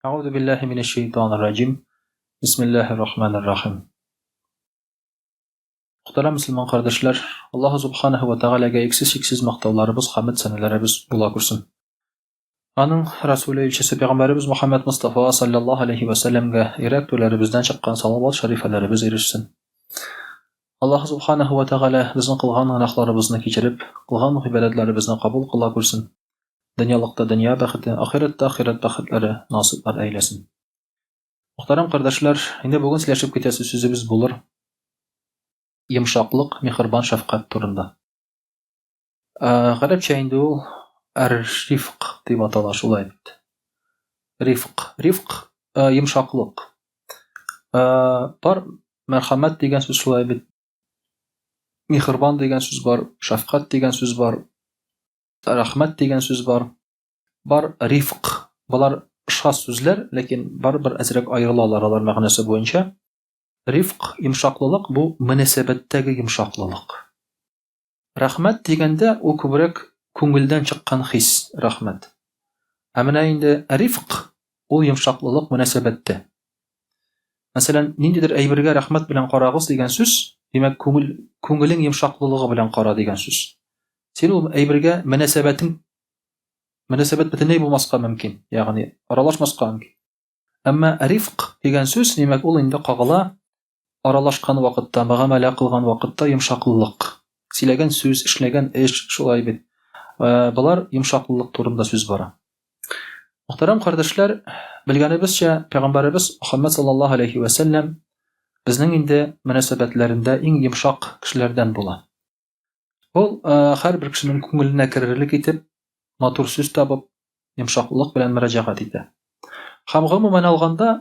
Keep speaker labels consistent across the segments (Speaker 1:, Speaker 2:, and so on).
Speaker 1: Әгъузу биллаһи минәш шәйтанир раҗим. Бисмиллаһир рахманир рахим. Мөхтәрәм мөселман кардәшләр, Аллаһу субханаһу ва тәгаләгә иксез-чиксез мактауларыбыз, хәмд сәнәләребез була күрсен. Аның Расуле илчесе пәйгамбәребез Мухаммад Мустафа саллаллаһу алейхи ва сәлләмгә йөрәк түрләребездән чыккан салават шәрифәләребез ирешсен. Аллаһу субханаһу ва тәгалә безнең кылган гөнаһларыбызны кичереп, кылган гыйбадәтләребезне кабул кыла күрсен. Дөньялыкта дөнья бәхете, ахирәттә ахирәт бәхетләре насыйплар әйләсен. Мөхтәрәм кардәшләр, инде бүген сөйләшеп китәсе сүзебез булыр йомшаклык, михербан, шәфкать турында. Гарәпчә инде ул ар-рифк дип атала, шулай бит. Рифк, рифк йомшаклык. Бар мәрхәмәт дигән сүз шулай бит. Михербан дигән сүз бар, шәфкать дигән сүз бар, рәхмәт дигән сүз бар. Бар рифк. Болар шас сүзләр, ләкин барыбер әзрәк аерылалар алар мәгънәсе буенча. Рифк, йомшаклылык бу мөнәсәбәттәге йомшаклылык. Рәхмәт дигәндә ул күбрәк күңелдән чыккан хис, рәхмәт. Ә менә инде рифк ул йомшаклылык мөнәсәбәттә. Мәсәлән, ниндидер әйбергә рәхмәт белән карагыз дигән сүз, димәк, күңел, күңелең йомшаклылыгы белән кара дигән сүз. Син ул әйбергә мөнәсәбәтең мөнәсәбәт бөтенләй булмаска мөмкин, ягъни аралашмаска мөмкин. Әмма рифк дигән сүз, димәк, ул инде кагыла аралашкан вакытта, мөгамәлә кылган вакытта йомшаклылык. Сөйләгән сүз, эшләгән эш, шулай бит. Э, болар йомшаклылык турында сүз бара. Мөхтәрәм кардәшләр, белгәнебезчә, пәйгамбәребез Мөхәммәд саллаллаһу алейхи вә сәлләм безнең инде мөнәсәбәтләрендә иң йомшак кешеләрдән була. Ул э, һәрбер кешенең күңеленә керерлек итеп, матур сүз табып, йомшаклылык белән мөрәҗәгать итә. Һәм гомумән алганда,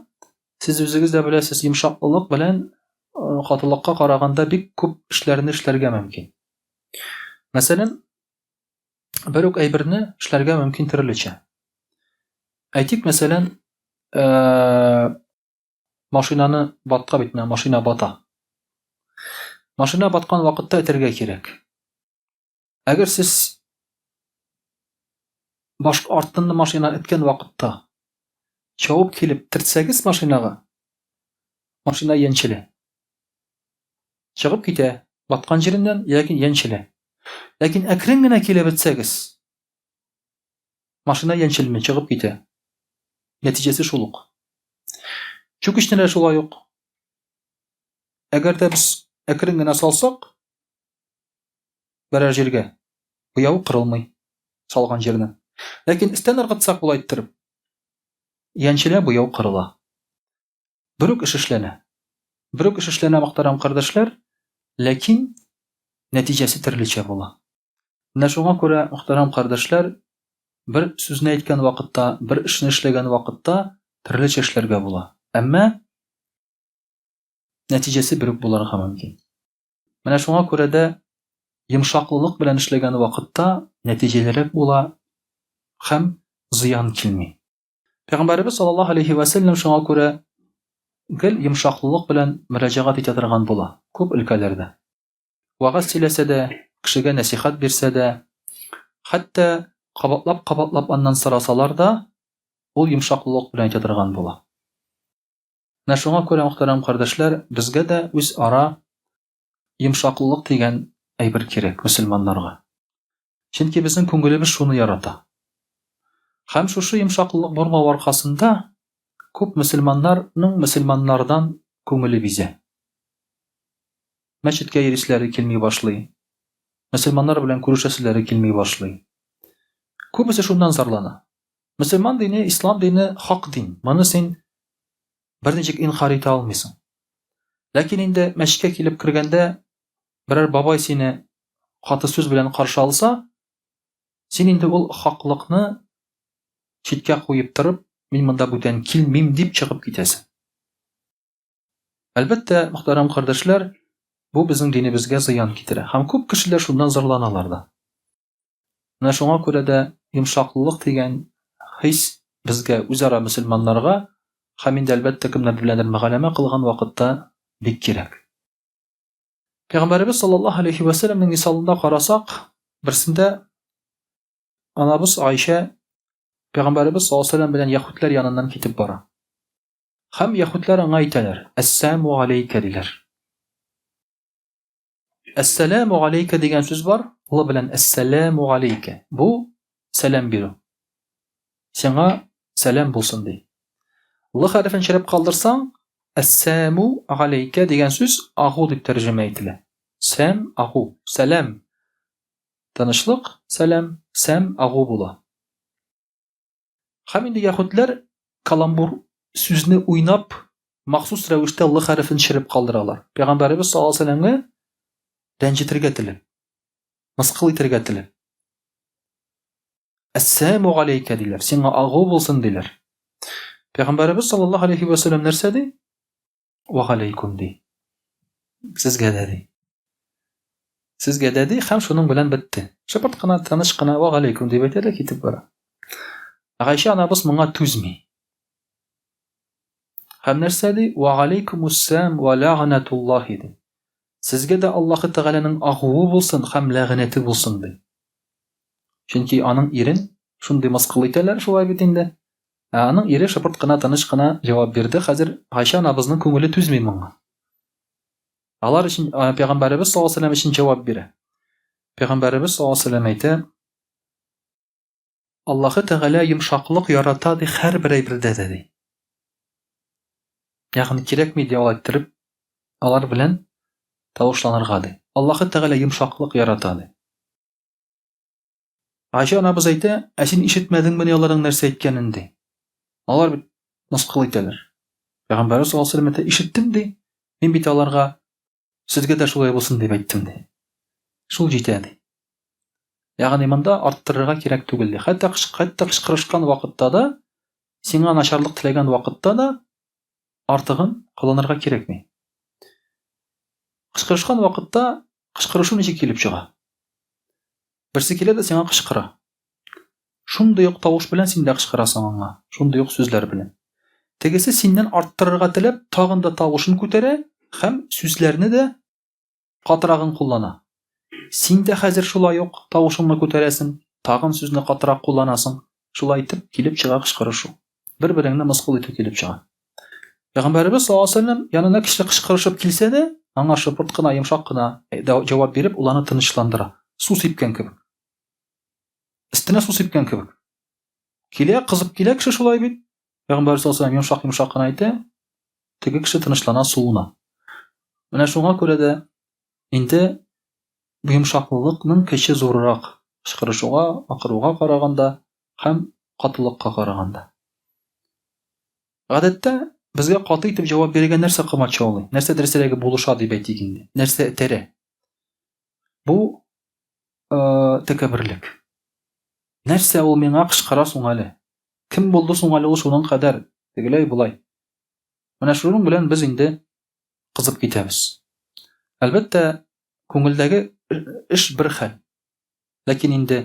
Speaker 1: сез үзегез дә беләсез, йомшаклылык белән э, катылыкка караганда бик күп эшләрне эшләргә мөмкин. Мәсәлән, бер үк әйберне эшләргә мөмкин төрлечә. Әйтик, мәсәлән, э, машинаны батка бит, машина бата. Машина баткан вакытта этәргә кирәк. Әгәр сез баш арттан машина эткән вакытта чабып килеп төртсәгез машинага, машина янчелә. Чыгып китә, баткан җиреннән яки янчелә. Ләкин әкрен генә килеп этсәгез, машина янчелми, чыгып китә. Нәтиҗәсе шул ук. Чүкечне дә шулай ук. Әгәр дә без әкрен генә салсак, берәр җиргә. Буяу кырылмый салган җирне. Ләкин өстән ыргытсак болай иттереп, янчелә буяу кырыла. Бер үк эш эшләнә. Бер үк эш эшләнә, мөхтәрәм кардәшләр, ләкин нәтиҗәсе төрлечә була. Менә шуңа күрә, мөхтәрәм кардәшләр, бер сүзне әйткән вакытта, бер эшне эшләгән вакытта төрлечә эшләргә була. Әмма нәтиҗәсе бер үк булырга мөмкин. Менә шуңа күрә дә йомшаклылык белән эшләгән вакытта нәтиҗәлерәк була һәм зыян килми. Пәйгамбәребез саллаллаһу алейхи ва сәлләм шуңа күрә гел йомшаклылык белән мөрәҗәгать итә торган була күп өлкәләрдә. Вәгазь сөйләсә дә, кешегә нәсихәт бирсә дә, хәтта кабатлап-кабатлап аннан сорасалар да, ул йомшаклылык белән әйтә торган була. Менә шуңа күрә, мөхтәрәм кардәшләр, безгә дә үзара йомшаклылык дигән әйбер кирәк мөселманнарга. Чөнки безнең күңелебез шуны ярата. Һәм шушы йомшаклылык булмау аркасында күп мөселманнарның мөселманнардан күңеле бизә. Мәчеткә йөрисләре килми башлый. Мөселманнар белән күрешәселәре килми башлый. Күбесе шуннан зарлана. Мөселман дине, ислам дине хак дин. Моны син берничек инкарь итә алмыйсың. Ләкин инде мәчеткә килеп кергәндә берәр бабай сине каты сүз белән каршы алса, син инде ул хаклыкны читкә куеп торып, мин монда бүтән килмим дип чыгып китәсең. Әлбәттә, мөхтәрәм кардәшләр, бу безнең динебезгә зыян китерә һәм күп кешеләр шуннан зарланалар да. Менә шуңа күрә дә йомшаклылык дигән хис безгә, үзара мөселманнарга һәм инде, әлбәттә, кемнәр беләндер мөгаләмә кылган вакытта бик кирәк. Пәйгамбәребез саллаллаһу алейхи вә сәлләмнең мисалында карасак, берсендә анабыз Айшә Пәйгамбәребез саллаллаһу алейһи ва сәлләм белән яһүдләр яныннан китеп бара. Һәм яһүдләр аңа әйтәләр, Әссәму алейкә диләр. Әссәләму алейкә дигән сүз бар, Л белән әссәләму алейкә. Бу сәлам бирү. Сиңа сәлам булсын ди. Л хәрефен череп калдырсаң, әссәму алейкә дигән сүз агу дип тәрҗемә ителә. Сәм агу, сәлам. Тынычлык, сәлам, сәм агу була. Һәм инде яһүдләр каламбур сүзне уйнап, махсус рәвештә л хәрефен череп калдыралар. Пәйгамбәребез саллаллаһу алейһи вәсәлләмгә рәнҗетергә теләп, мыскыл итәргә теләп. Әссәламу алейкә диләр, сиңа агу булсын диләр. Пәйгамбәребез саллаллаһу алейһи вәсәлләм нәрсә ди? Ва галәйкүм ди. Сезгә дә ди. Сезгә дә ди һәм шуның белән бетте. Шыпырт кына, тыныч кына ва галәйкүм дип әйтә дә китеп бара. Гайшә анабыз моңа түзми. Һәм нәрсә ди? Ва галәйкүмуссәлам ва ләгънәтуллаһи ди. Сезгә дә Аллаһы Тәгаләнең агуы булсын һәм ләгънәте булсын ди. Чөнки аның ирен шундый мыскыл итәләр шулай бит инде. Ә аның ире шыпырт кына, тыныч кына җавап бирде. Хәзер Гайшә анабызның күңеле түзми моңа. Алар өчен пәйгамбәребез саллаллаһу алейһи вәсәлләм өчен җавап бирә. Пәйгамбәребез саллаллаһу алейһи вәсәлләм әйтә: Аллаһы Тәгалә йомшаклык ярата ди һәрбер әйбердә дә ди. Ягъни кирәкми ди алай иттереп алар белән тавышланырга ди. Аллаһы Тәгалә йомшаклык ярата ди. Гайшә анабыз әйтә, ә син ишетмәдеңмени аларның нәрсә әйткәнен, ди. Алар бит мыскыл итәләр. Пәйгамбәрбез саллаллаһу алейһи вәсәлләм әйтә, ишеттем, ди. Мин бит аларга сезгә дә шулай булсын дип әйттем, ди. Шул җитә, ди. Ягъни монда арттырырга кирәк түгел, ди. Хәтта хәтта кычкырышкан вакытта да, сиңа начарлык теләгән вакытта да артыгын кылынырга кирәкми. Кычкырышкан вакытта кычкырышу ничек килеп чыга? Берсе килә дә сиңа кычкыра. Шундый ук тавыш белән син дә кычкырасың аңа, шундый ук сүзләр белән. Тегесе синнән арттырырга теләп, тагын да тавышын күтәрә һәм сүзләрне дә катырагын куллана. Син дә хәзер шулай ук тавышыңны күтәрәсең, тагын сүзне катырак кулланасың. Шулай итеп килеп чыга кычкырышу. Бер-береңне мыскыл итү килеп чыга. Пәйгамбәребез саллаллаһу алейһи вәсәлләм янына кеше кычкырышып килсә дә, аңа шыпырт кына, йомшак кына э, җавап биреп, ул аны тынычландыра. Су сипкән кебек. Өстенә су сипкән кебек. Килә, кызып килә кеше шулай бит. Пәйгамбәр саллаллаһу алейһи вәсәлләм йомшак-йомшак кына әйтә, теге кеше тынычлана, суына. Менә шуңа күрә дә инде йомшаклылыкның көче зуррак кычкырышуга, акыруга караганда һәм катылыкка караганда. Гадәттә, безгә каты итеп җавап бирергә нәрсә комачаулый? Нәрсә дөресрәге булыша дип әйтик инде? Нәрсә этәрә? Бу э, тәкәбберлек. Нәрсә ул миңа кычкыра соң әле? Кем булды соң әле ул шуның кадәр? Тегеләй болай. Менә шуның белән без инде кызып китәбез. Әлбәттә, күңелдәге эш бер хәл. Ләкин инде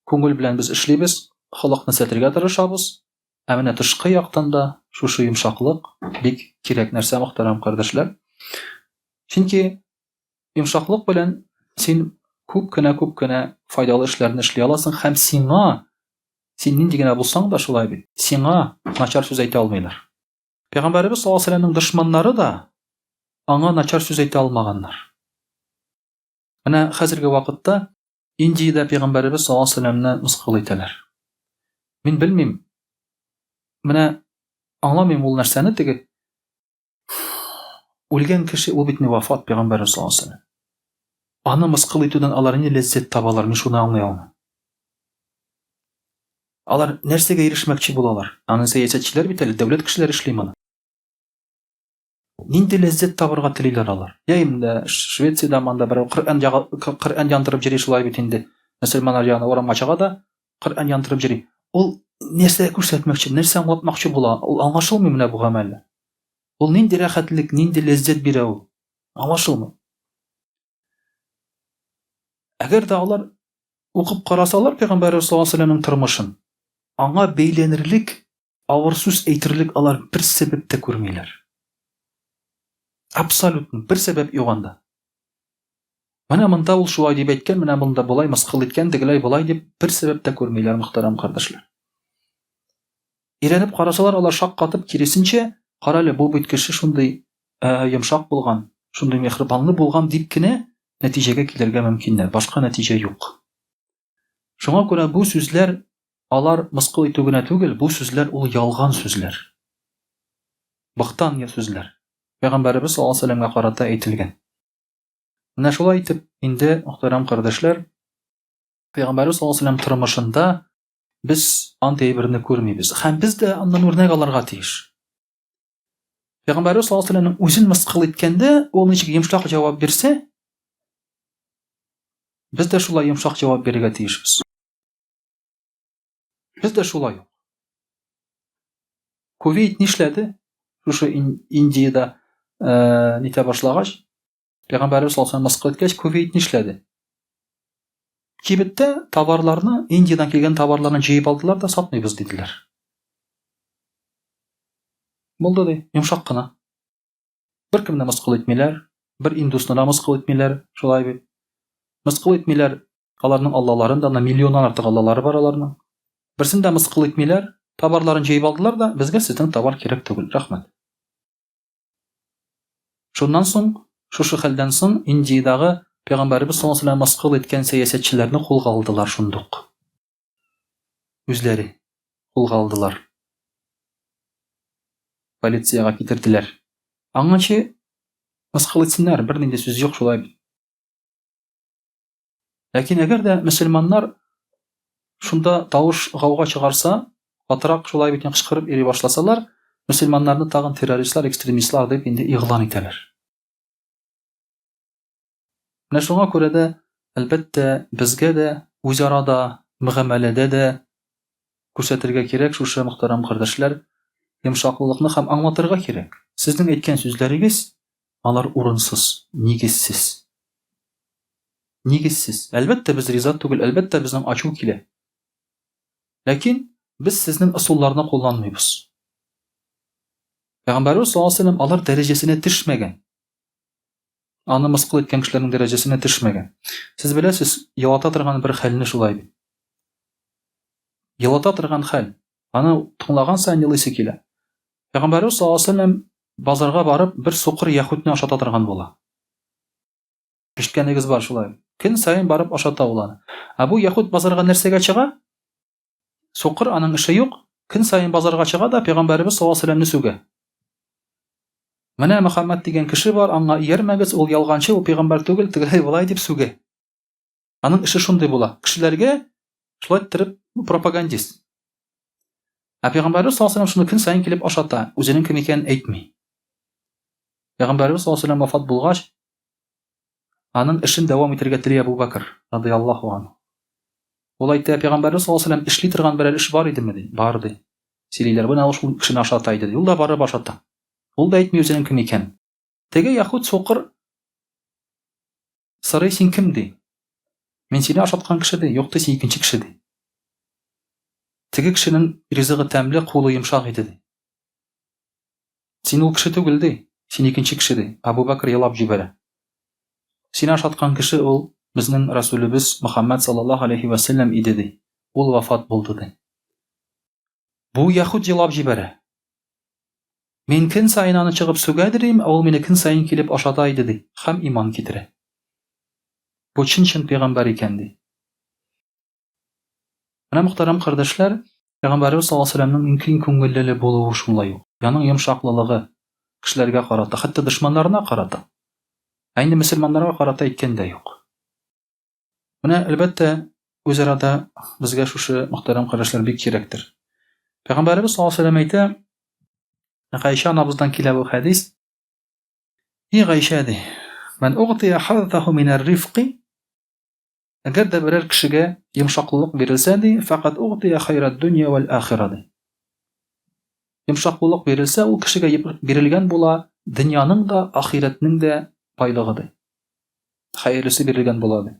Speaker 1: күңел белән без эшлибез, холыкны сәтергә тырышабыз. Ә менә тышкы яктан да шушы йомшаклык бик кирәк нәрсә, мөхтәрәм кардәшләр. Чөнки йомшаклык белән син күп кенә күп кенә файдалы эшләрне эшли аласың һәм сиңа син нинди генә булсаң да шулай бит, сиңа начар сүз әйтә алмыйлар. Пәйгамбәребез саллаллаһу алейһи вәсәлләмнең дошманнары да аңа начар сүз әйтә алмаганнар. Менә хәзерге вакытта Индиядә пәйгамбәребез саллаллаһу алейһи вәсәлләмне мыскыл итәләр. Мин белмим. Менә аңламыйм ул нәрсәне теге. Үлгән кеше ул бит не вафат пәйгамбәребез саллаллаһу алейһи вәсәлләм. Аны мыскыл итүдән алар ни ләззәт табалар, мин шуны аңлый алмыйм. Алар нәрсәгә ирешмәкче булалар? Аны сәясәтчеләр бит әле, дәүләт кешеләре эшли моны. Нинди ләззәт табырга телиләр алар? Я инде Швециядә монда берәү Коръән Коръән яндырып йөри шулай бит инде. Мөселманнар ягына урамга чыга да Коръән яндырып йөри. Ул нәрсә күрсәтмәкче, нәрсә аңлатмакчы була? Ул аңлашылмый менә бу гамәлләр. Ул нинди рәхәтлек, нинди ләззәт бирә ул? Аңлашылмый. Әгәр дә алар укып карасалар Пәйгамбәрбез саллаллаһу алейһи вәсәлләмнең тормышын, аңа бәйләнерлек Авыр сүз әйтерлек алар бер сәбәп тә күрмиләр. Абсолютно бер сәбәп юк анда. Менә монда ул шулай дип әйткән, менә монда болай мыскыл иткән, тегеләй болай дип бер сәбәп тә күрмиләр, мөхтәрәм кардәшләр. Өйрәнеп карасалар, алар шаккатып, киресенчә, карале, бу бит кеше шундый йомшак булган, шундый миһербанлы булган дип кенә нәтиҗәгә килергә мөмкиннәр. Башка нәтиҗә юк. Шуңа күрә бу сүзләр алар мыскыл итү генә түгел, бу сүзләр ул ялган сүзләр. Бахтан сүзләр. Пәйгамбәребез саллаллаһу алейһи ва сәлләмгә карата әйтелгән. Менә шулай итеп, инде, мөхтәрәм кардәшләр, Пәйгамбәребез саллаллаһу алейһи ва сәлләм тормышында без андый әйберне күрмибез. Һәм без дә аннан үрнәк алырга тиеш. Пәйгамбәребез саллаллаһу алейһи ва сәлләмнең үзен мыскыл иткәндә, ул ничек йомшак җавап бирсә, без дә шулай йомшак җавап бирергә тиешбез. Без дә шулай ук. Кувейт нишләде? Шушы Индиядә э, нитә башлагач, Пәйгамбәребез саллаллаһу алейһи мыскыл иткәч, Кувейт нишләде? Кибеттә товарларны, Индиядән килгән товарларны җыеп алдылар да сатмыйбыз диделәр. Булды ди, йомшак кына. Беркемне мыскыл итмиләр, бер индусны да мыскыл итмиләр, шулай бит. Мыскыл итмиләр аларның аллаларын да, миллионнан артык аллалары бар аларның. Берсен дә мыскыл итмиләр, товарларын җыеп алдылар да, безгә сезнең товар кирәк түгел, рәхмәт. Шуннан соң, шушы хәлдән соң Индиядагы пәйгамбәребез саллаллаһу алейһи ва сәлләм мыскыл иткән сәясәтчеләрне кулга алдылар шундук. Үзләре кулга алдылар. Полициягә китерделәр. Аңынчы мыскыл итсеннәр, бернинди сүз юк шулай бит. Ләкин әгәр дә мөселманнар шунда тавыш гауга чыгарса, катырак шулай бит кычкырып йөри башласалар, мөселманнарны тагын террористлар, экстремистлар дип инде игълан итәләр. Менә шуңа күрә дә, әлбәттә, безгә дә үзара да, мөгамәләдә дә күрсәтергә кирәк шушы мөхтәрәм кардәшләр, йомшаклылыкны һәм аңлатырга кирәк. Сезнең әйткән сүзләрегез Алар урынсыз, нигезсез. Нигезсез. Әлбәттә, без риза түгел, әлбәттә, безнең ачу килә. Ләкин без сезнең ысулларны кулланмыйбыз. Пәйгамбәрбез саллаллаһу алейһи вәсәлләм алар дәрәҗәсенә төшмәгән. Аны мыскыл иткән кешеләрнең дәрәҗәсенә төшмәгән. Сез беләсез, елата торган бер хәлне шулай бит. Елата торган хәл. Аны тыңлаган саен елыйсы килә. Пәйгамбәрбез саллаллаһу алейһи вәсәлләм базарга барып, бер сукыр яһүдне ашата торган була. Ишеткәнегез бар шулай. Көн саен барып ашата ул аны. Ә бу яһүд базарга нәрсәгә чыга? Сукыр, аның эше юк. Көн саен базарга чыга да пәйгамбәребез саллаллаһу алейһи вәсәлләмне сүгә. Менә Мөхәммәд дигән кеше бар, аңа иярмәгез, ул ялганчы, ул пәйгамбәр түгел, тегеләй болай дип сүгә. Аның эше шундый була. Кешеләргә шулай иттереп пропагандист. Ә пәйгамбәребез саллаллаһу алейһи шуны көн саен килеп ашата, үзенең кем икәнен әйтми. Пәйгамбәребез саллаллаһу алейһи вафат булгач, аның эшен дәвам итәргә тели Әбу Бәкр радыяллаһу анһу. Ул әйтә, пәйгамбәребез саллаллаһу алейһи эшли торган берәр эш бар идеме ди? Бар ди. Сөйлиләр, менә ул шул кешене ашата иде ди. Ул да барып ашата. Ул да әйтми үзенең кем икәнен. Теге яһүд сукыр Сорый, син кем, ди. Мин сине ашаткан кеше, ди. Юк, ди, син икенче кеше, ди. Теге кешенең ризыгы тәмле, кулы йомшак иде, ди. Син ул кеше түгел, ди. Син икенче кеше, ди. Абу Бәкр елап җибәрә. Сине ашаткан кеше ул безнең Расулебез Мөхәммәд саллаллаһу алейхи вә сәлләм иде, ди. Ул вафат булды, ди. Бу яһүд елап җибәрә. Мин көн саен аны чыгып сүгә дим, ә ул мине көн саен килеп ашата иде, ди, һәм иман китерә. Бу чын-чын пәйгамбәр икән, ди. Менә, мөхтәрәм кардәшләр, пәйгамбәребез саллаллаһу алейһи вәсәлләмнең иң киң күңеллеле булуы шулай ук. Аның йомшаклылыгы кешеләргә карата, хәтта дошманнарына карата. Ә инде мөселманнарга карата әйткән дә юк. Менә, әлбәттә, үзара да безгә шушы мөхтәрәм кардәшләр бик кирәктер. Пәйгамбәребез саллаллаһу алейһи вәсәлләм әйтә, Гайшә анабыздан килә бу хәдис. И Гайшә ди, "Ман угтия хаззаху минәр рифки" Әгәр дә берәр кешегә йомшаклылык бирелсә ди, факат угтия хайрат дөнья вәл ахира ди. Йомшаклылык бирелсә, ул кешегә бирелгән була дөньяның да, ахирәтнең дә байлыгы ди. Хәерлесе бирелгән була ди.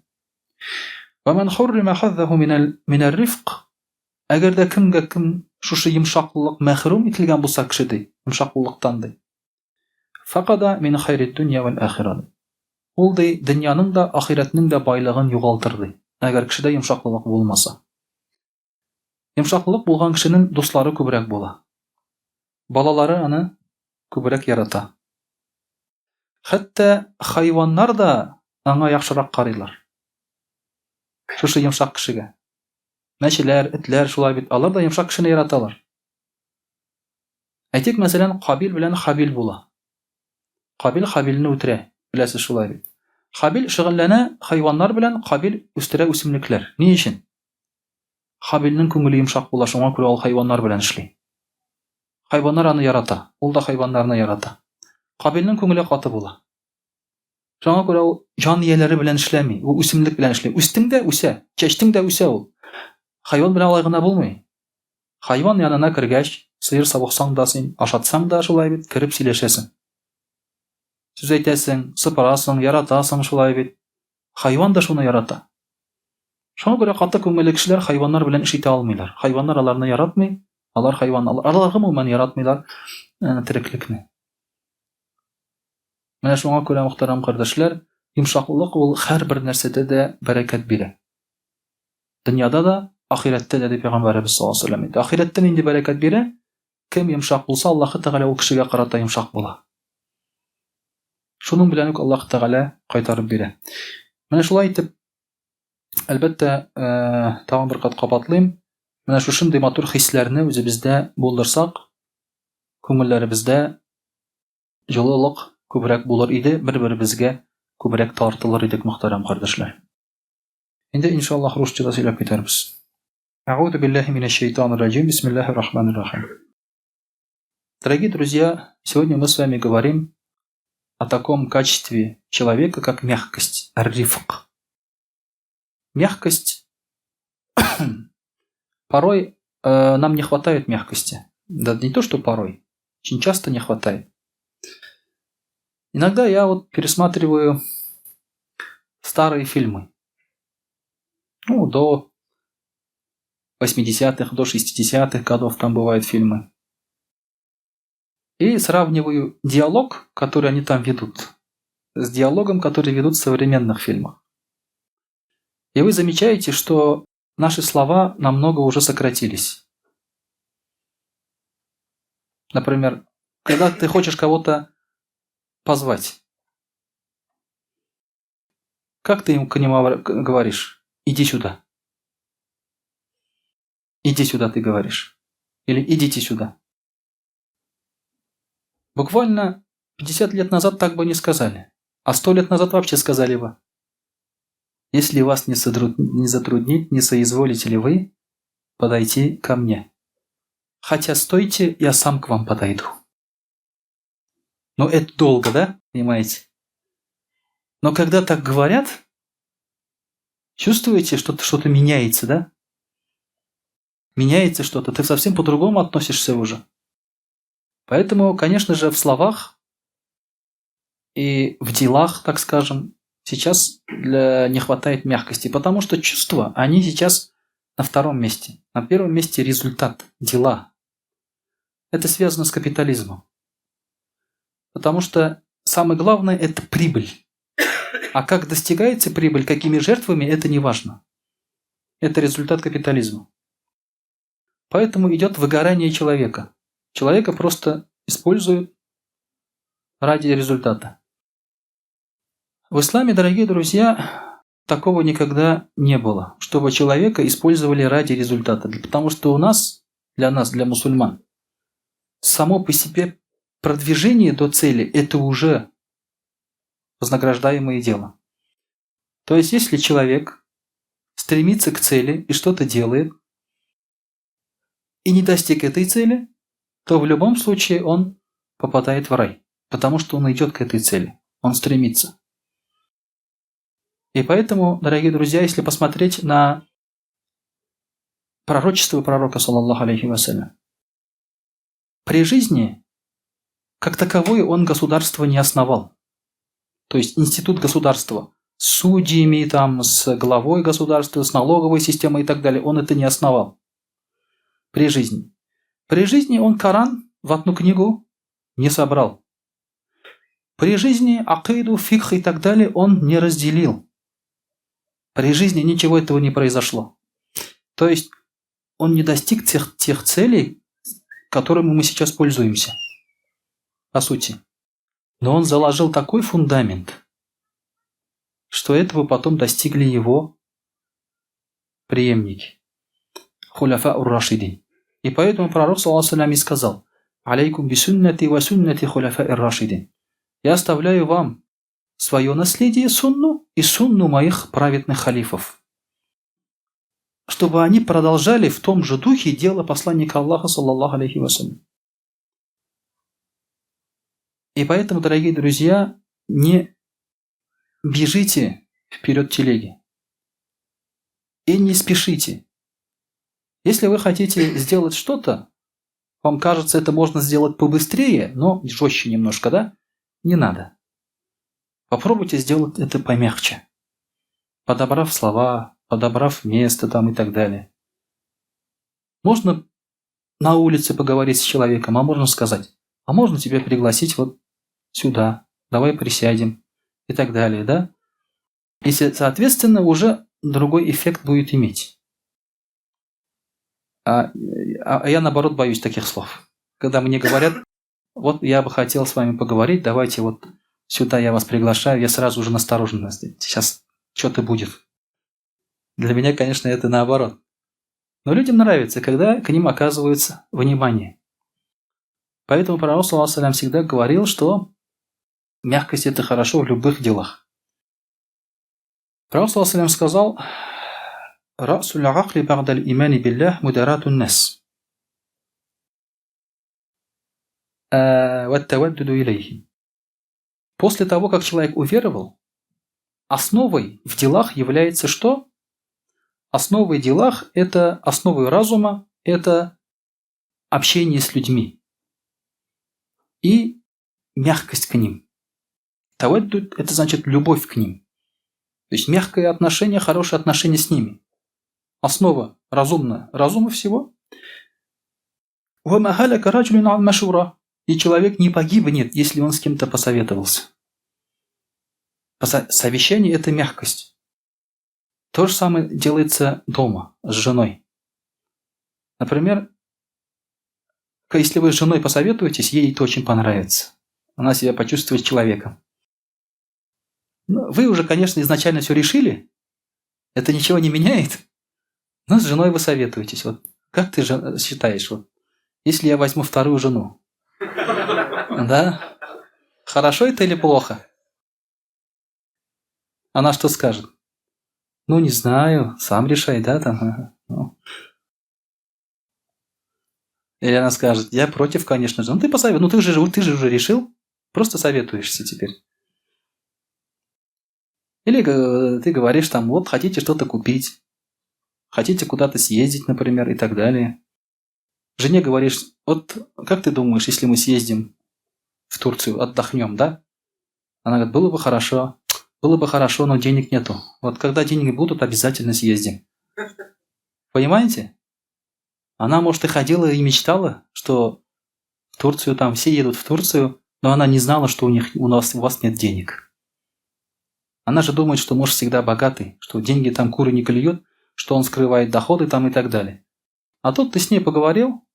Speaker 1: Ва ман хуррима хаззаху минәр рифк Әгәр дә кемгә кем шушы йомшаклылык мәхрүм ителгән булса кеше ди, йомшаклылыктан ди. Факада мин хайрид дөнья вәл ахира ди. Ул ди дөньяның да, ахирәтнең дә байлыгын югалтыр ди. Әгәр кешедә йомшаклылык булмаса. Йомшаклылык булган кешенең дуслары күбрәк була. Балалары аны күбрәк ярата. Хәтта хайваннар да аңа яхшырак карыйлар. Шушы йомшак кешегә. Мәчеләр, этләр шулай бит, алар да йомшак кешене яраталар. Әйтик, мәсәлән, Кабил белән Хабил була. Кабил Хабилне үтерә, беләсез шулай бит. Хабил шөгыльләнә хайваннар белән, Кабил үстерә үсемлекләр. Ни өчен? Хабилнең күңеле йомшак була, шуңа күрә ул хайваннар белән эшли. Хайваннар аны ярата, ул да хайваннарны ярата. Кабилнең күңеле каты була. Шуңа күрә ул җан ияләре белән эшләми, ул үсемлек белән эшли. Үстең дә үсә, чәчтең дә үсә ул. Хайван белән алай гына булмый. Хайван янына кергәч, сыер савыксаң да син, ашатсаң да шулай бит, кереп сөйләшәсең. Сүз әйтәсең, сыпырасың, яратасың шулай бит. Хайван да шуны ярата. Шуңа күрә каты күңелле кешеләр хайваннар белән эш итә алмыйлар. Хайваннар аларны яратмый, алар хайван, алар гомумән яратмыйлар э, тереклекне. Менә шуңа күрә, мөхтәрәм кардәшләр, йомшаклык ул һәрбер нәрсәдә дә бәрәкәт бирә. Дөньяда да, ахирәттә дә дип пәйгамбәребез саллаллаһу алейһи ва сәлләм әйтте. Ахирәттә нинди бәрәкәт бирә? Кем йомшак булса, Аллаһы Тәгалә ул кешегә карата йомшак була. Шуның белән үк Аллаһ Тәгалә кайтарып бирә. Менә шулай итеп, әлбәттә, э, тагын бер кат кабатлыйм, менә шушындый матур хисләрне үзебездә булдырсак, күңелләребездә җылылык күбрәк булыр иде, бер-беребезгә күбрәк тартылыр идек, мөхтәрәм кардәшләр. Инде иншаллаһ русчада сөйләп китәрбез. Әгъузу биллаһи минәш шайтанир раҗим. Бисмиллаһир рахманир рахим. Дорогие друзья, сегодня мы с вами говорим о таком качестве человека, как мягкость, рифк. Мягкость порой э, нам не хватает мягкости. Да не то, что порой, очень часто не хватает. Иногда я вот пересматриваю старые фильмы. Ну, до 80-х, до 60-х годов там бывают фильмы. И сравниваю диалог, который они там ведут, с диалогом, который ведут в современных фильмах. И вы замечаете, что наши слова намного уже сократились. Например, когда ты хочешь кого-то позвать, как ты им к нему говоришь? Иди сюда. Иди сюда, ты говоришь. Или идите сюда. Буквально 50 лет назад так бы не сказали. А 100 лет назад вообще сказали бы. Если вас не, не затруднит, не соизволите ли вы подойти ко мне? Хотя стойте, я сам к вам подойду. Но это долго, да? Понимаете? Но когда так говорят, чувствуете, что что-то меняется, да? Меняется что-то, ты совсем по-другому относишься уже. Поэтому, конечно же, в словах и в делах, так скажем, сейчас для... не хватает мягкости, потому что чувства, они сейчас на втором месте. На первом месте результат, дела. Это связано с капитализмом. Потому что самое главное – это прибыль. А как достигается прибыль, какими жертвами, это не важно. Это результат капитализма. Поэтому идет выгорание человека. Человека просто используют ради результата. В исламе, дорогие друзья, такого никогда не было, чтобы человека использовали ради результата. Потому что у нас, для нас, для мусульман, само по себе продвижение до цели – это уже вознаграждаемое дело. То есть, если человек стремится к цели и что-то делает, и не достиг этой цели, то в любом случае он попадает в рай, потому что он идет к этой цели, он стремится. И поэтому, дорогие друзья, если посмотреть на пророчество пророка, саллаллаху алейхи вассалям, при жизни, как таковой, он государство не основал. То есть институт государства с судьями, там, с главой государства, с налоговой системой и так далее, он это не основал при жизни. При жизни он Коран в одну книгу не собрал. При жизни акиду, фикх и так далее он не разделил. При жизни ничего этого не произошло. То есть он не достиг тех целей, которыми мы сейчас пользуемся, по сути. Но он заложил такой фундамент, что этого потом достигли его преемники, хуляфа ур-рашидин. И поэтому пророк, саллаллаху алейхи, сказал: «Алейкум бисуннати ва суннати хуляфа ир-рашидин». Я оставляю вам свое наследие, сунну, и сунну моих праведных халифов, чтобы они продолжали в том же духе дело посланника Аллаха, саллаллаху алейхи вассалям. И поэтому, дорогие друзья, не бежите вперед телеги. И не спешите. Если вы хотите сделать что-то, вам кажется, это можно сделать побыстрее, но жестче немножко, да? Не надо. Попробуйте сделать это помягче. Подобрав слова, подобрав место там и так далее. Можно на улице поговорить с человеком, а можно сказать: а можно тебя пригласить вот сюда, давай присядем и так далее, да? И, соответственно, уже другой эффект будет иметь. А я, наоборот, боюсь таких слов. Когда мне говорят: вот я бы хотел с вами поговорить, давайте вот сюда я вас приглашаю, я сразу уже насторожен. Сейчас что-то будет. Для меня, конечно, это наоборот. Но людям нравится, когда к ним оказывается внимание. Поэтому пророк, саллаллаху алейхи, всегда говорил, что мягкость – это хорошо в любых делах. Пророк, саллаллаху алейхи, сказал: «Расуль акли багдаль имани биллях мударатун нас». После того, как человек уверовал, основой в делах является что? Основой в делах – это основой разума, это общение с людьми и мягкость к ним. Таваддуд – это значит любовь к ним. То есть мягкое отношение, хорошее отношение с ними. Основа разумна, разума всего. И человек не погибнет, если он с кем-то посоветовался. Совещание – это мягкость. То же самое делается дома, с женой. Например, если вы с женой посоветуетесь, ей это очень понравится. Она себя почувствует человеком. Но вы уже, конечно, изначально все решили. Это ничего не меняет. Но с женой вы советуетесь. Вот как ты считаешь, вот, если я возьму вторую жену, да? Хорошо это или плохо? Она что скажет? Ну, не знаю, сам решай, да, там. Ну. Или она скажет: я против, конечно же. Ну, ты посоветуй, ну, ты же уже решил, просто советуешься теперь. Или ты говоришь там, вот, хотите что-то купить, хотите куда-то съездить, например, и так далее. Жене говоришь: вот, как ты думаешь, если мы съездим в Турцию, отдохнем, да? Она говорит: было бы хорошо, но денег нету. Вот когда деньги будут, обязательно съездим. Понимаете? Она, может, и ходила и мечтала, что в Турцию там все едут в Турцию, но она не знала, что у вас нет денег. Она же думает, что муж всегда богатый, что деньги там куры не клюют, что он скрывает доходы там и так далее. А тут ты с ней поговорил,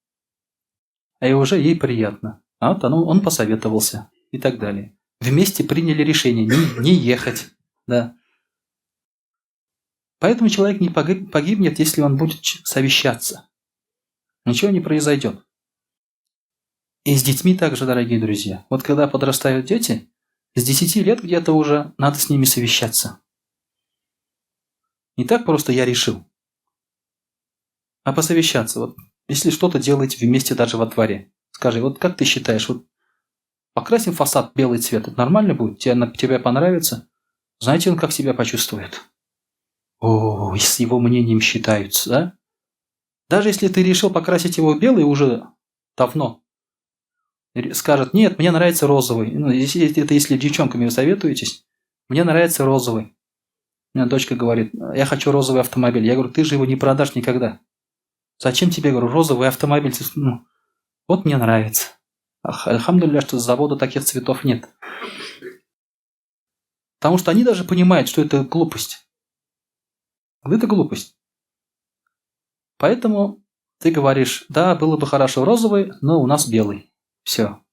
Speaker 1: а и уже ей приятно. А вот он посоветовался и так далее. Вместе приняли решение не ехать. Да. Поэтому человек не погибнет, если он будет совещаться. Ничего не произойдет. И с детьми также, дорогие друзья. Вот когда подрастают дети, с 10 лет где-то уже надо с ними совещаться. Не так просто я решил, а посовещаться. Вот, если что-то делаете вместе даже во дворе. Скажи, вот как ты считаешь, вот покрасим фасад белый цвет, это нормально будет? Тебе понравится? Знаете, он как себя почувствует? О, с его мнением считаются, да? Даже если ты решил покрасить его в белый уже давно, скажет: нет, мне нравится розовый. Ну, это если девчонками вы советуетесь, мне нравится розовый. У меня дочка говорит: я хочу розовый автомобиль. Я говорю: ты же его не продашь никогда. Зачем тебе, говорю, розовый автомобиль? Ну, вот мне нравится. Альхамдулилля, что с завода таких цветов нет. Потому что они даже понимают, что это глупость. Это глупость. Поэтому Ты говоришь, да, было бы хорошо розовый, но у нас белый. Все.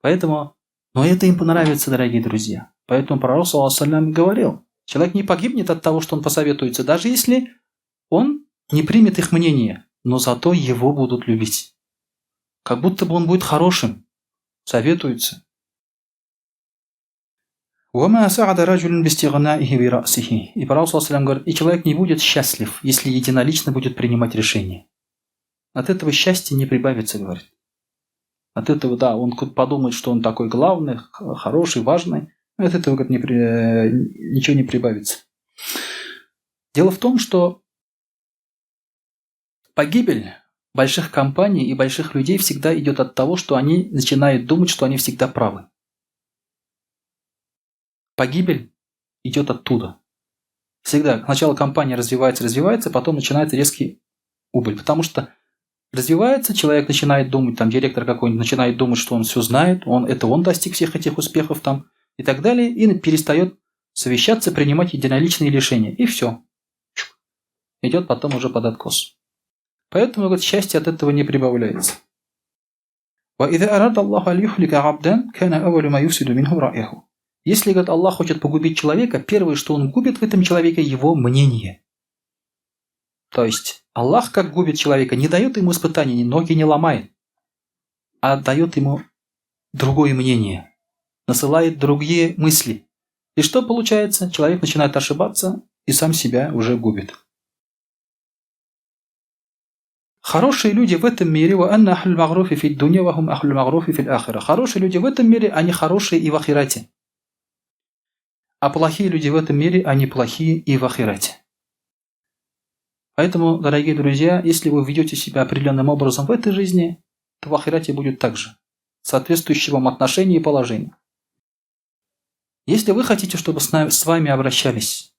Speaker 1: Поэтому, но это им понравится, дорогие друзья. Поэтому пророк, саллаллаху говорил, человек не погибнет от того, что он посоветуется, даже если он не примет их мнение, но зато его будут любить. Как будто бы он будет хорошим. Советуется. И пророк говорит, и человек не будет счастлив, если единолично будет принимать решение. От этого счастья не прибавится, говорит. От этого, да, он подумает, что он такой главный, хороший, важный. От этого, говорит, ничего не прибавится. Дело в том, что погибель больших компаний и больших людей всегда идет от того, что они начинают думать, что они всегда правы. Погибель идет оттуда. Всегда. Сначала компания развивается, развивается, потом начинается резкий убыль. Потому что развивается, человек начинает думать, там директор какой-нибудь начинает думать, что он все знает, он достиг всех этих успехов там и так далее, и перестает совещаться, принимать единоличные решения. И все. Идет потом уже под откос. Поэтому, говорит, счастье от этого не прибавляется. Если, говорит, Аллах хочет погубить человека, первое, что он губит в этом человеке, его мнение. То есть Аллах, как губит человека, не дает ему испытаний, ноги не ломает, а дает ему другое мнение, насылает другие мысли. И что получается? Человек начинает ошибаться и сам себя уже губит. Хорошие люди в этом мире, хорошие люди в этом мире, они хорошие и в ахирате. А плохие люди в этом мире, они плохие и в ахирате. Поэтому, дорогие друзья, если вы ведете себя определенным образом в этой жизни, то в ахирате будет так же. Соответствующее вам отношение и положение. Если вы хотите, чтобы с вами обращались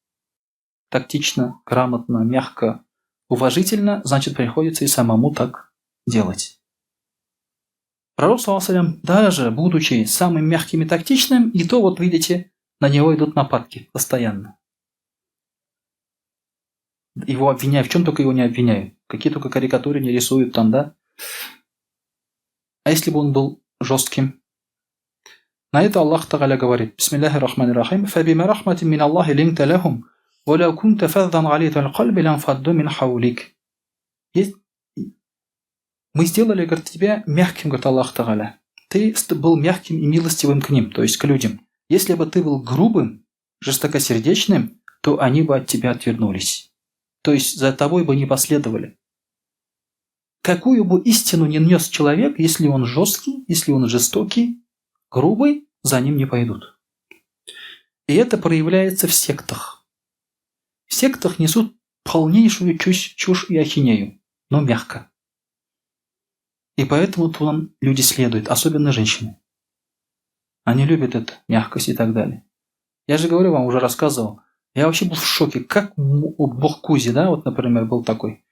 Speaker 1: тактично, грамотно, мягко, уважительно, значит, приходится и самому так делать. Пророк, саллаллаху алейхи ва саллям, даже будучи самым мягким и тактичным, и то, вот видите, на него идут нападки постоянно. Его обвиняют, в чем только его не обвиняют. Какие только карикатуры не рисуют там, да? А если бы он был жестким? На это Аллах Тагаля говорит: Бисмиллахи рахмани рахим, фабима рахматин мин Аллахи линта лахум, ва лау кунта фаддан гализал кальби ланфадду мин хаулик. Мы сделали, говорит, тебя мягким, говорит Аллах Тагаля. Ты был мягким и милостивым к ним, то есть к людям. Если бы ты был грубым, жестокосердечным, то они бы от тебя отвернулись. То есть за тобой бы не последовали. Какую бы истину ни нес человек, если он жесткий, если он жестокий, грубый, за ним не пойдут. И это проявляется в сектах. В сектах несут полнейшую чушь и ахинею, но мягко. И поэтому туда люди следуют, особенно женщины. Они любят это, мягкость и так далее. Я же говорю вам, уже рассказывал. Я вообще был в шоке, как бог Кузи, да, вот, например, был такой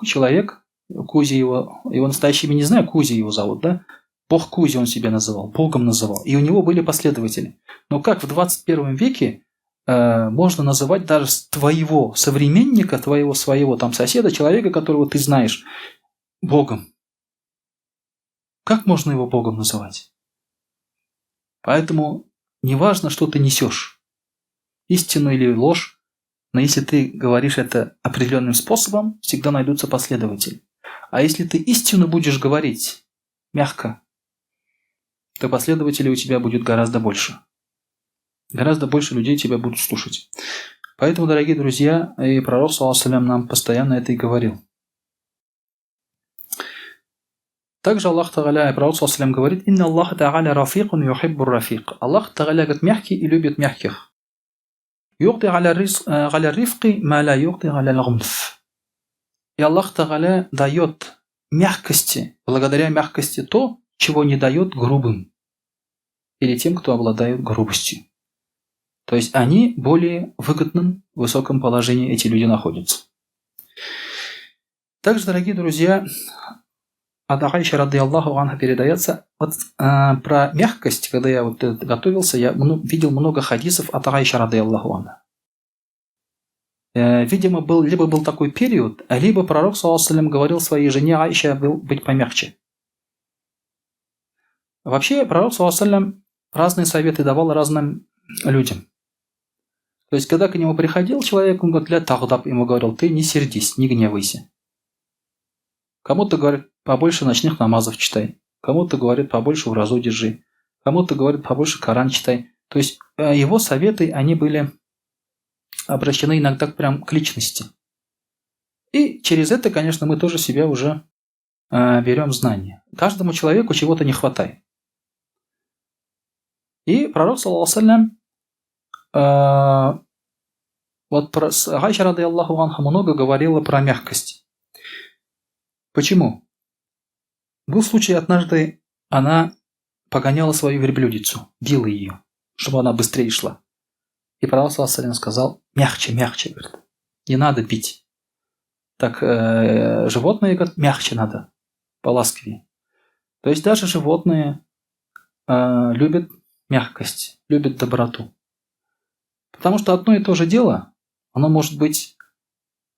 Speaker 1: человек, Кузи его настоящее имя не знаю, Кузи его зовут, да? Бог Кузи он себя называл, Богом называл. И у него были последователи. Но как в 21 веке можно называть даже твоего современника, твоего своего там соседа, человека, которого ты знаешь, Богом? Как можно его Богом называть? Поэтому неважно, что ты несешь, истину или ложь, но если ты говоришь это определенным способом, всегда найдутся последователи. А если ты истину будешь говорить мягко, то последователей у тебя будет гораздо больше. Гораздо больше людей тебя будут слушать. Поэтому, дорогие друзья, и пророк, саллаллаху алейхи ва саллям, нам постоянно это и говорил. Также Аллах Тагаля и пророк, саллаллаху алейхи ва саллям, говорит: «Инна Аллаха Тааля рафикун юхиббу рафик». Аллах Тагаля, говорит, мягкий и любит мягких. Югти аля рифки ма ля югти аля лгумф. И Аллах Тагаля дает мягкости, благодаря мягкости то, чего не дает грубым или тем, кто обладает грубостью. То есть они более выгодном, высоком положении эти люди находятся. Также, дорогие друзья, от Аиши радыяллаху анха передается вот, про мягкость. Когда я вот готовился, я видел много хадисов от Аиши радыяллаху анха. Видимо, был, либо был такой период, либо пророк, саллаллаху, говорил своей жене Аише был быть помягче. Вообще, пророк, саллаллаху, разные советы давал разным людям. То есть, когда к нему приходил человек, он говорит, لا تغضب, ему говорил, ты не сердись, не гневайся. Кому-то говорит, побольше ночных намазов читай. Кому-то говорит, побольше уразу держи. Кому-то говорит, побольше Коран читай. То есть его советы, они были обращены иногда прям к личности. И через это, конечно, мы тоже себя уже берем знания. Каждому человеку чего-то не хватает. И пророк, صلى الله, вот про Айша, رضي الله عنها, много говорила про мягкость. Почему? Был случай однажды, она погоняла свою верблюдицу, била ее, чтобы она быстрее шла. И пророк صلى сказал: мягче, мягче, говорит, не надо бить. Так животные, говорят, мягче надо, поласковее. То есть даже животные любят мягкость, любят доброту. Потому что одно и то же дело, оно может быть,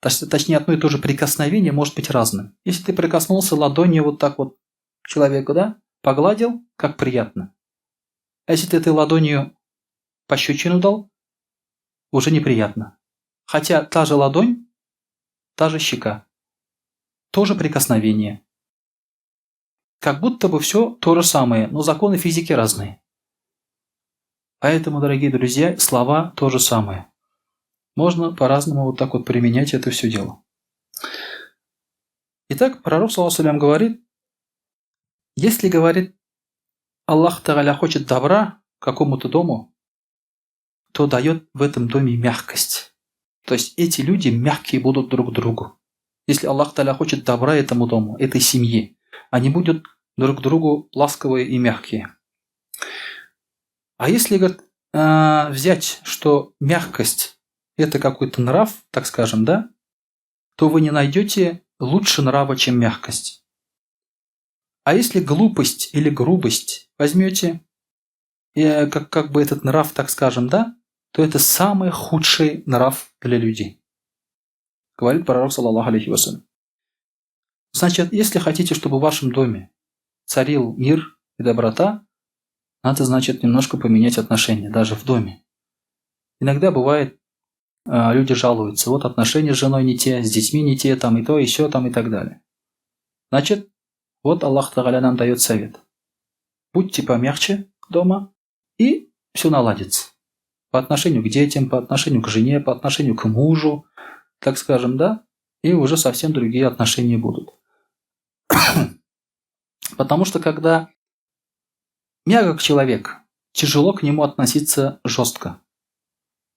Speaker 1: точнее, одно и то же прикосновение может быть разным. Если ты прикоснулся ладонью вот так вот человеку, да, погладил, как приятно. А если ты этой ладонью пощечину дал, уже неприятно. Хотя та же ладонь, та же щека, тоже прикосновение. Как будто бы все то же самое, но законы физики разные. Поэтому, дорогие друзья, слова то же самое. Можно по-разному вот так вот применять это все дело. Итак, пророк, صلى الله, говорит, если, говорит, Аллах تعالى хочет добра какому-то дому, то дает в этом доме мягкость. То есть эти люди мягкие будут друг к другу. Если Аллах تعالى хочет добра этому дому, этой семье, они будут друг к другу ласковые и мягкие. А если, говорит, взять, что мягкость – это какой-то нрав, так скажем, да, то вы не найдете лучше нрава, чем мягкость. А если глупость или грубость возьмете, как бы этот нрав, так скажем, да, то это самый худший нрав для людей. Говорит пророк, صلى الله عليه وسلم. Значит, если хотите, чтобы в вашем доме царил мир и доброта, надо, значит, немножко поменять отношения, даже в доме. Иногда бывает, люди жалуются, вот отношения с женой не те, с детьми не те, там и то, и сё, там и так далее. Значит, вот Аллах تعالى нам дает совет. Будьте помягче дома, и все наладится. По отношению к детям, по отношению к жене, по отношению к мужу, так скажем, да, и уже совсем другие отношения будут. Потому что когда мягок человек, тяжело к нему относиться жестко.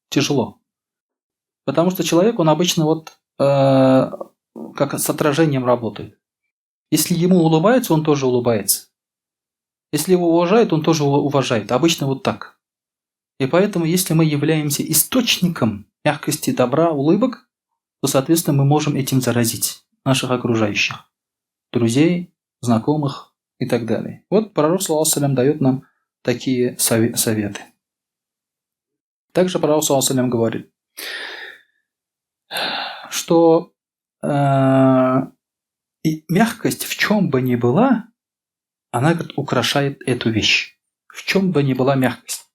Speaker 1: Тяжело. Потому что человек, он обычно вот как с отражением работает. Если ему улыбаются, он тоже улыбается. Если его уважают, он тоже уважает. Обычно вот так. И поэтому, если мы являемся источником мягкости, добра, улыбок, то, соответственно, мы можем этим заразить наших окружающих, друзей, знакомых и так далее. Вот пророк, صلى الله, дает нам такие советы. Также пророк, صلى الله, говорит, что и мягкость в чем бы ни была, она, говорит, украшает эту вещь. В чем бы ни была мягкость.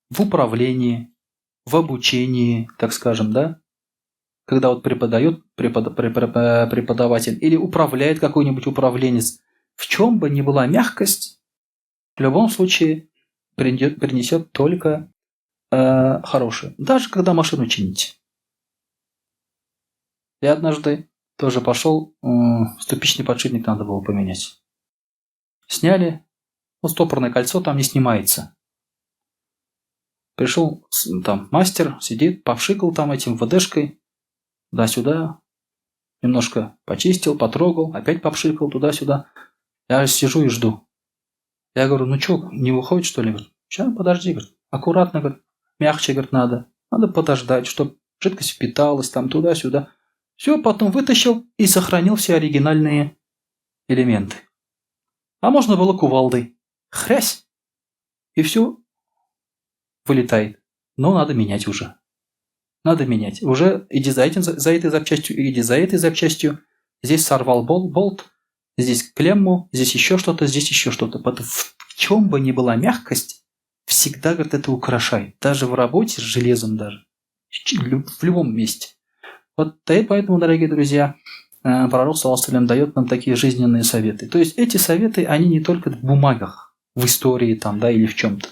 Speaker 1: В управлении, в обучении, так скажем, да? Когда вот преподает преподаватель или управляет какой-нибудь управленец, в чем бы ни была мягкость, в любом случае принесет только хорошее. Даже когда машину чините. Я однажды тоже пошел, ступичный подшипник надо было поменять. Сняли, ну, стопорное кольцо там не снимается. Пришел там мастер, сидит, попшикал там этим ВДшкой, туда-сюда, немножко почистил, потрогал, опять попшикал туда-сюда. Я сижу и жду. Я говорю: ну что, не выходит, что ли? Говорит: сейчас, подожди, говорит, аккуратно, говорит, мягче, говорит, надо. Надо подождать, чтобы жидкость впиталась там туда-сюда. Все, потом вытащил и сохранил все оригинальные элементы. А можно было кувалдой. Хрясь! И все вылетает. Но надо менять уже. Надо менять. Уже иди за этим, за этой запчастью, иди за этой запчастью. Здесь сорвал болт, здесь клемму, здесь еще что-то, здесь еще что-то. В чем бы ни была мягкость, всегда, говорит, это украшает. Даже в работе с железом даже. В любом месте. Вот и поэтому, дорогие друзья, пророк, саллаллаху дает нам такие жизненные советы. То есть эти советы, они не только в бумагах, в истории там, да, или в чем-то.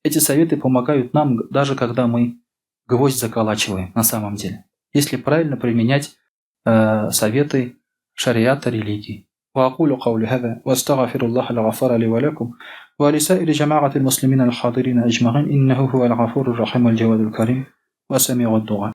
Speaker 1: Эти советы помогают нам, даже когда мы гвоздь заколачиваем на самом деле. Если правильно применять советы шариата религии. وأقول قولي هذا وأستغفر الله الغفار لي ولكم ولسائر جماعة المسلمين الحاضرين أجمعين إنه هو الغفور الرحيم الجواد الكريم وسميع الدعاء.